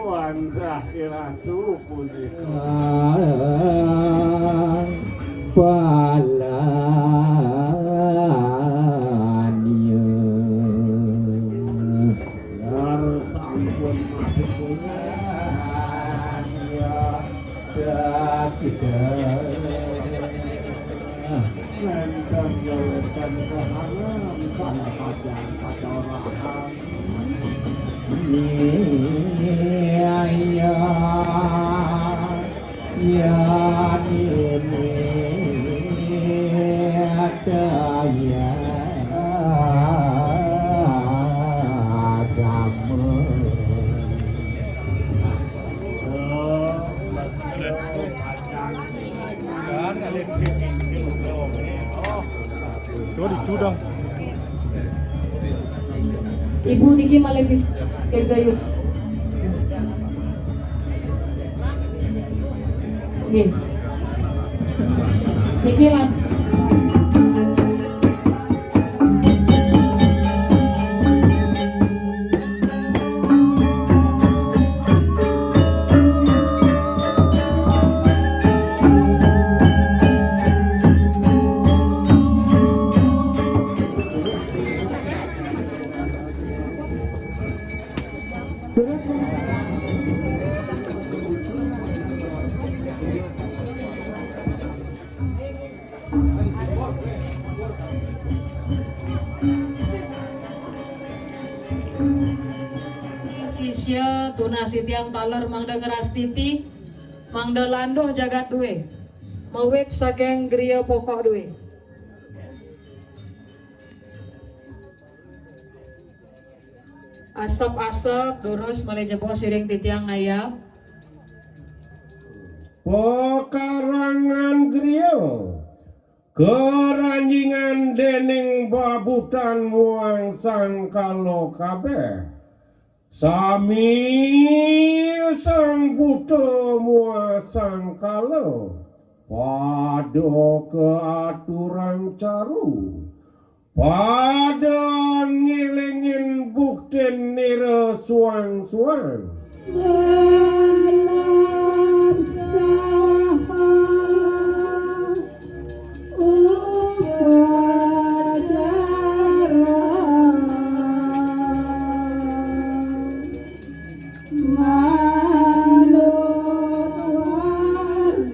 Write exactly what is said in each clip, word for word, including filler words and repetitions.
Wantah iratu punika. Palanya. Lar sampun masuk punya. Ya, dah, dah. Nenten nyewetan kehangan, salah pajang pacorahan. Iya, iya. Ya, ini, ya, ya. Agama. Coba dicudang. Ibu niki malih bis-, Dirgayut. Nggih. Niki lan. Sisya tunas titiang taler mangda ngrastiti, mangda landuh jagat duwe, mawit saking griya pokok duwe. Asep-asep, durus malih jebos siring titiang ngayab. Pekarangan griya, karanjingan dening babutan muang sangkala kabeh. Sami sang buta muang sangkala, pada kaaturang caru. Pada ngelingin buktin nira suang-suang. Dalam saha upacara manut warna.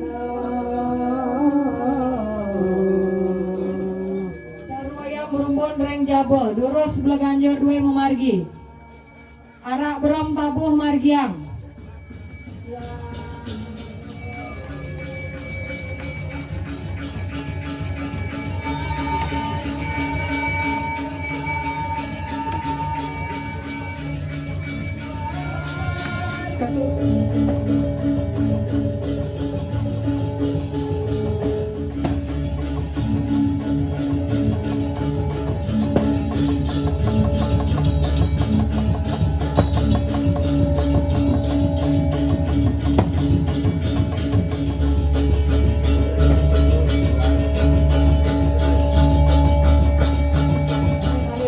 Sarwa ya merumbun ring jaba, durus bleganjur duwe mamargi. Arak berem tabuh margiang.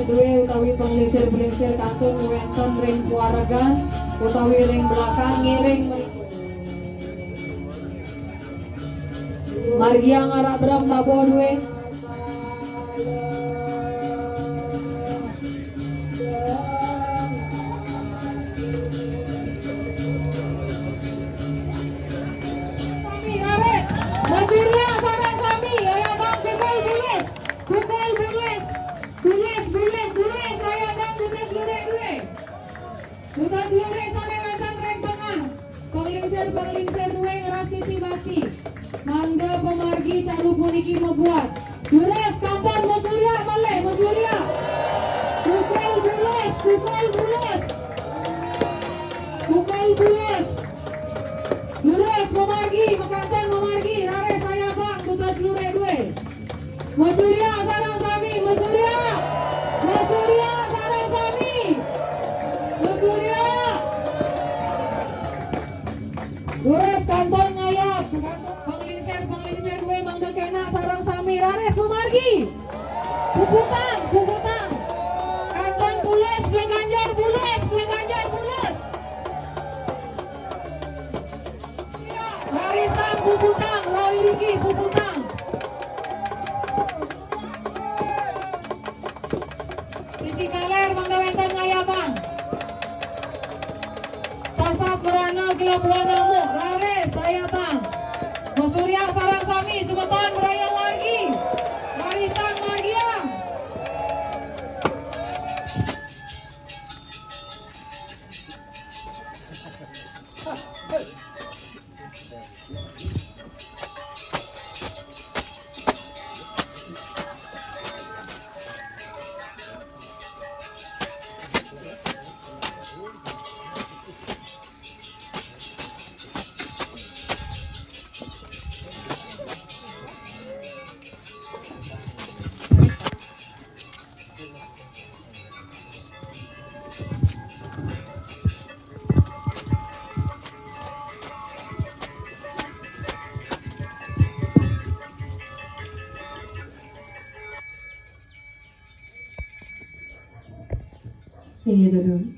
Duwe utawi panglingsir-panglingsir kantun wenten ring pawaregan utawi ring belakang ngiring mriki. Margiang arak berem tabuh duwe. Surya sareng sami, aya Bang, pukul bulus. Pukul bulus. Bulus, bulus, bulus, aya Bang, bulus lurek due. Tugas lurik sane wenten ring tengah. Panglingsir-panglingsir duwe ngeras titi bakti. Mangda pamargi caru puniki mabuat. Durus, kantun, Mas Surya malih, Mas Surya. Pukul bulus, pukul bulus. Pukul bulus. Durus, pamargi, makantun, pamargi, raris aya Bang, tugas lurik duwe. Mas Surya sareng sami, Mas Surya. Mas Surya sareng sami. Mas Surya. Durus, kantun ngayab, kantun panglingsir, panglingsir duwe mangda kenak sareng sami, raris pamargi. Puputang, puputang. Kantun bulus, Beli Ganjar bulus, Beli Ganjar bulus. Rarisang puputang, ro iriki puputang. Sisi kaler mangda wenten ngayabang. Sasat merana kelabuhan amuk, raris ayabang. Masurya sareng sami semeton meraya wargi. Rarisang margiang. Iya, Dudun.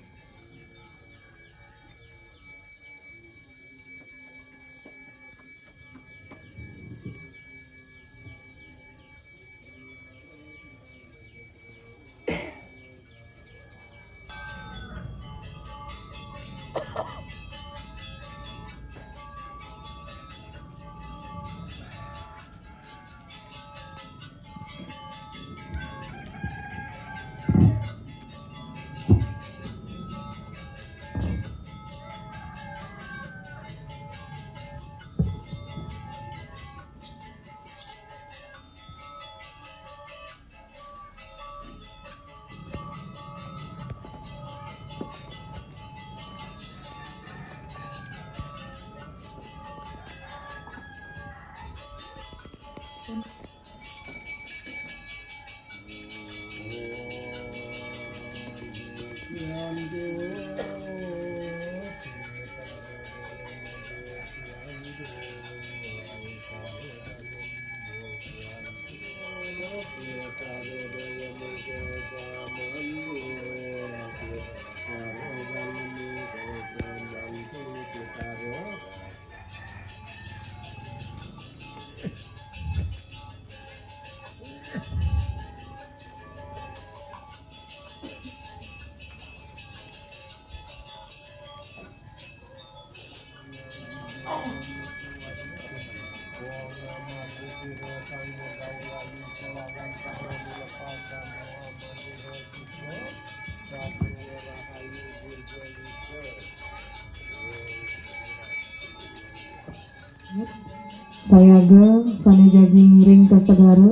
Sayaga sane jagi ngiring ka segara.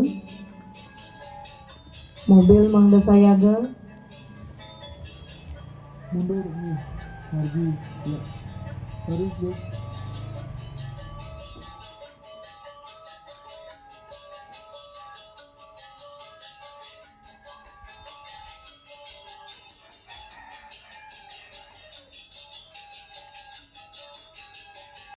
Mobil mangda sayaga. Mundur, nih, margi, ya. Terus, Gus.